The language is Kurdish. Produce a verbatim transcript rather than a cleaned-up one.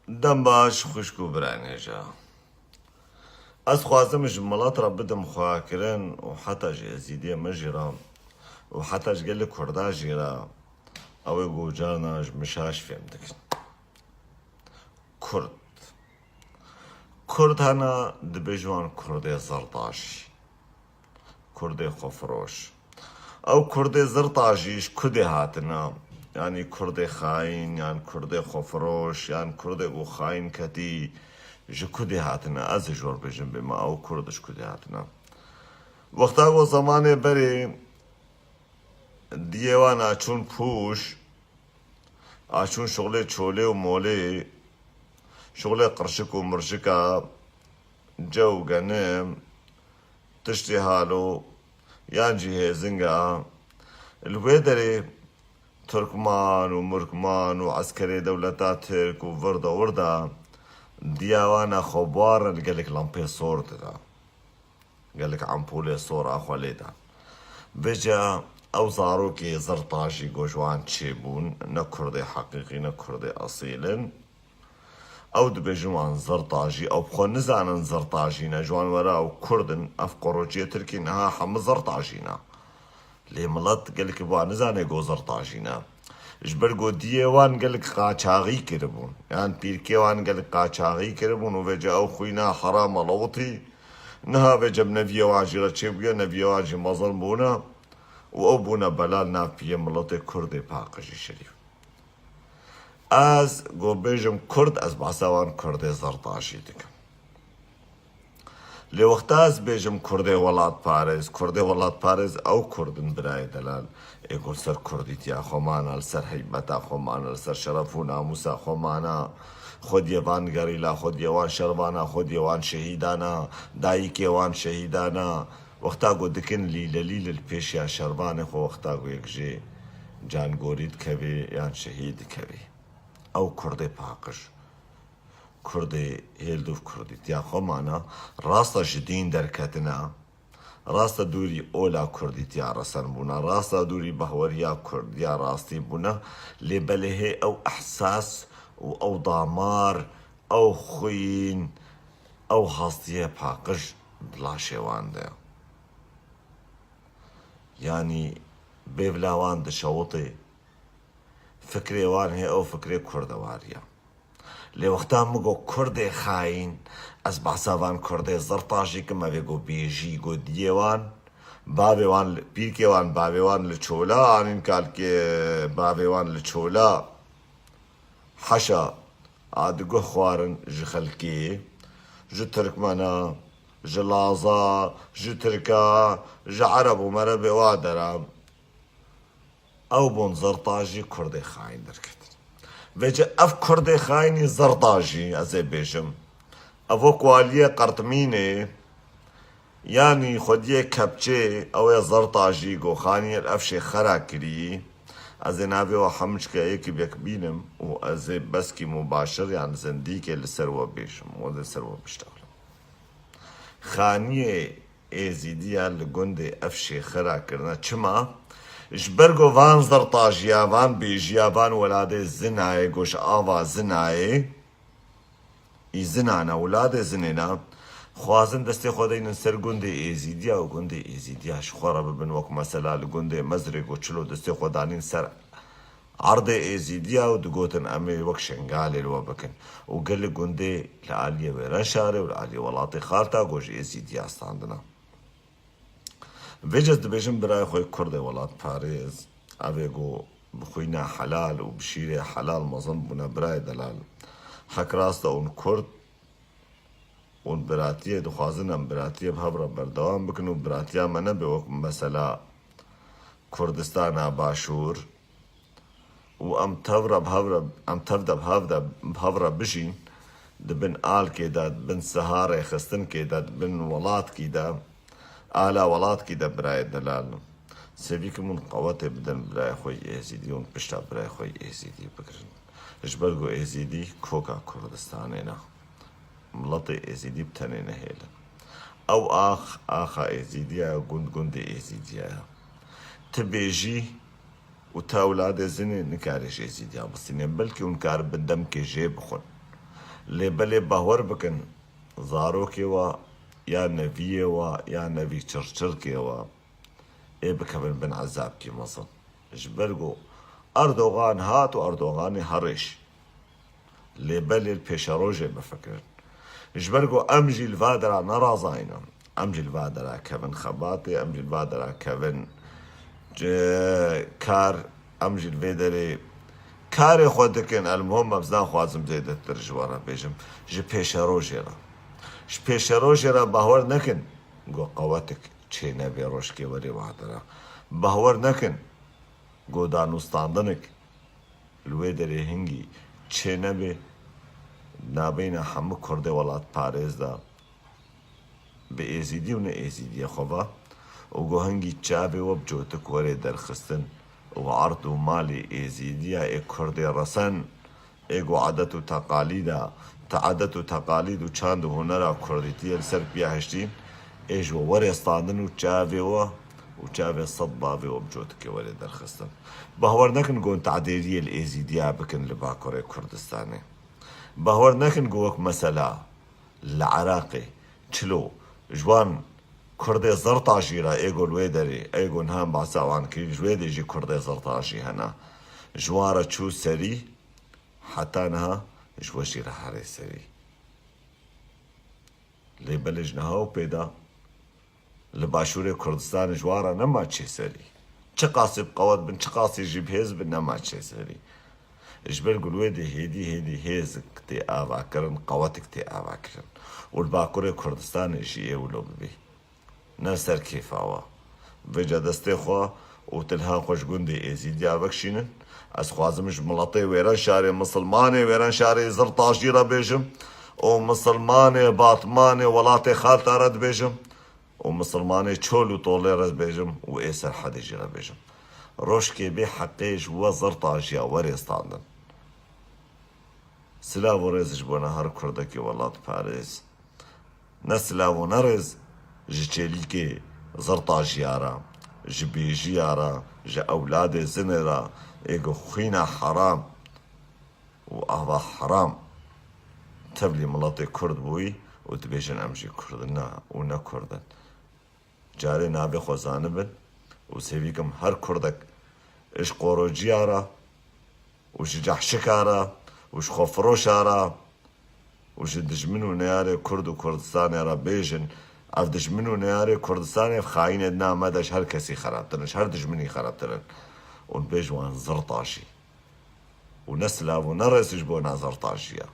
Dem baş xwişk û birayên hêja. Ez xwazim ji milet re bidim xwekirin û heta ji Êzîdiyê min jî re û heta ji gelê Kurda jî re, ew ê ku carna ji min şaş fêm dikin. Kurd. Kurd hene, dibêjin wan Kurdê zertajî. Kurdê xwefiroş. Ew Kurdê zirtajî ji kudê hatine? Yanî Kurdê xayîn, yan Kurdê xwefiroş, yan Kurdê ku xayîn ketî, ji kudê hatine? Ez ê ji we bêjim bêma ew Kurd ji kudê hatine. Wexta ku zemanê berê diyê wan a çûn pûş, a çûn şixulê çolê û molê, şixulê qirşik û mirşika, ce û genim, tiştê halo, yan jî hêzinga. Li wê derê Turkman û Murkman û eskerê dewleta Tirk û virda wirda diya wana xwe buwarin, gelek lempê sor dida. Gelek empûlê sor a xwe lê da. Vêca ew zarokê zirtajî ku ji wan çêbûn, ne Kurdê heqîqî, ne Kurdê esîl in. Ew dibêjin wan zirtajî, ew bi xwe nizanin zirtajî ne, ji wan were ew Kurd in, ev qurociyê Tirkî niha hemû zirtajî ne. Lê milet gelek bi wan nizane ku zirtajî ne. Ji ber ku diyê wan gelek qaçaxî kiribûn. Yan pîrkê wan gelek qaçaxî kiribûn û vêca ew xwîna herama lewitî. Niha vêca bi neviyê wan jî re çêbûye, neviyê wan jî mezin bûne û ew bûne belal nav piyê miletê Kurdê paqijî şerîf. Ez ku bêjim Kurd, ez behsa wan Kurdê zertajî dikim. Lê wexta ez bêjim Kurdê welatparêz, Kurdê welatparêz ew Kurd in birayê delal, ê ku li ser Kurdîtiya xwe mana, li ser heybeta xwe mana, li ser şeref û namûsa xwe mana, xwediyê van gerîla, xwediyê wan şervana, xwediyê wan şehîdana, dayikê wan şehîdana, wexta ku dikin lîle lîle li pêşiya şervanê xwe, wexta ku yek jê cangorî dikevê yan şehîd dikevê. Ew Kurdê paqij, Kurdê hêldu, Kurdîtiya xwe mana, rasta ji dîn derketina, rasta dûrî ola Kurdîtiya resen bûna, rasta dûrî bahweriya Kurdiya rastî bûna, lê belê hê ew ehsas û ew damar, ew xwîn, ew hastiye paqij di laşê wan de. Yanî bêvla wan dişewitê, fikrê wan hê ew fikrê kurdewariya. Lê wexta min got Kurdê xayîn, ez behsa van Kurdê zirtajî kim, ev ê ku bêjî ku diyê wan, bavê wan li, pîrkê wan, bavê wan li çola anîn kalkê, bavê wan li çola. Heşa, a diguh xwarin ji xelkê, ji Tirkmena, ji Laza, ji Tirka, ji Ereb û Merebê wa dera. Ew bûn zirtajî, Kurdê xayîn derketin. Vêca ev Kurdê xayînî zirtajî, ez ê bêjim. Ev wek waliyê Qertimînê, yanî xwediyê Kepçê, ew ê zirtajî, goxaniyê li ev şêxera kirî. Ez ê navê we hemû çike yekî bi yek bînim û ez ê beskî mubaşir yan zindîkê li ser we bêjim, we li ser we biştexlim. Xaniyê Êzîdiya li gundê ev şêxira kirine. Çima? Ji ber ku van zirtajiya, van bêjiya, van weladê zinayê, goş ava zinayê, î zinana, weladê zinêna, xwazin destê xwe deynin ser gundê Êzîdiya û gundê Êzîdiya ji xwe re bibin wek mesela li gundê Mezrê ku çilo destê xwe danîn ser erdê Êzîdiya û digotin, "Em ê wek Şengalê li we bikin." Û gelek gundê li aliyê Wêrenşarê û li aliyê welatê Xarta ku ji Êzîdiya standina. Vêca ez dibêjim birayê xwe Kurdê welatparêz, ev ê ku bi xwîna helal û bi şîrê helal mezin bûne, birayê delal. Hek rast e hûn Kurd, hûn biratiyê dixwazin, em biratiyê bi hev re berdewam bikin û biratiya me nebe wek mesela Kurdistana Başûr û em tev re bi hev re, em tev de bi hev de, bi hev re bijîn, di bin alkê de, di bin siha rêxistinkê de, di bin welatkî de, ala welatkî de birayê delal. Sêvî kim hûn qewetê bidin birayê xwe yê Êzîdî, hûn pişta birayê xwe yê Êzîdî bigirin. Ji ber ku Êzîdî koka Kurdistanê ne. Miletê Êzîdî bi tenê nehêlin. Ew ax, axa Êzîdiya ye, gund, gundê Êzîdiya ye. Ti bêjî û ti ewladê zinê nikare ji Êzîdiya bistîne. Belkî hûn karibin demkê jê bixwin. Lê belê bawer bikin, zarokê wa ya neviyê wa ya nevî çirçirkê wa ê bikevin bin ezabkî mezin. Ji ber ku Erdogan hat û Erdoganê herêş. Lê belê li pêşerojê bifikirin. Ji ber ku em jî li va dera nerazayînin. Em jî li va dera kevin xebatê, em jî li va dera kevin, e, kar, em jî li vê derê karê xwe dikin. Elmuhim ez naxwazim zêdetir ji we re bêjim. Ji pêşerojê re. Ji pêşerojê re bawer nekin ku qewetik çênebê rojkê werê va dera. Bawer nekin ku danûstandinik li wê derê hingî çênebê nabeyna hemû Kurdê welatparêz de bi Êzîdî û ne Êzîdiyê xwe ve û ku hingî çavê we bi cotik werê derxistin û erd û malê Êzîdiya ê Kurdê resen ê ku edet û teqalîda, te edet û teqalîd û çand û hunera Kurdîtiyê li ser piya hiştîn, ê ji we werê standin û çavê we û çavê sed bavê we bi cotikê werê derxistin. Bawer nekin ku tedêriyê li Êzîdiya bikin li Bakurê Kurdistanê. Bawer nekin ku wek mesela li Iraqê çilo ji wan Kurdê Zirtajî re ê ku li wê derê, ê ku niha em behsa wan kirî, ji wê dê jî Kurdê Zirtajî hene. Ji wan re çû serî, heta niha ji we jî re herê serî. Lê belê ji niha û pê de li Başûrê Kurdistanê ji wan re nema çê serî. Çiqasî bi qewet bin, çiqasî jî bi hêz bin, nema çê serî. Ji ber ku li wê dê hêdî hêdî hêzik tê avakirin, qewetik tê avakirin. Û li Bakurê Kurdistanê jî ê wilo bibî. Ne ser kêfa we. Vêca destê xwe û tilha xwe ji gundê Êzîdiya vekişînin. Ez xwazim ji miletê Wêrenşarê, misilmanê Wêrenşarê Zirtajî re bêjim û misilmanê Batmanê welatê Xalta re dibêjim û misilmanê Çol û Tolê re dibêjim û ê Serhedê jî re bêjim. Rojkê bê heqê ji we Zirtajiya werê standin. Silav û rêz ji bona her Kurdekî welatparêz. Ne silav û ne rêz ji çêlîkê Zirtajiya re, ji bêjiya re, ji ewladê zinê re, ê ku xwîna heram û ava heram tevlî miletê Kurd bûyî û dibêjin em jî Kurd in. Na û ne Kurd in. Carê navê xwe zanibin û sêvîkim her Kurdek ji qorociya re û ji cehşika re û ji xwefiroşa re û ji dijmin û neyarê Kurd û Kurdistanê re bêjin, ev dijmin û neyarê Kurdistanê xayînê di nav me de ji her kesî xerabtir in, ji her dijminî xerabtir in. Û bêj wan Zirtajî. Û ne silav û ne rêz ji bona Zirtajiya.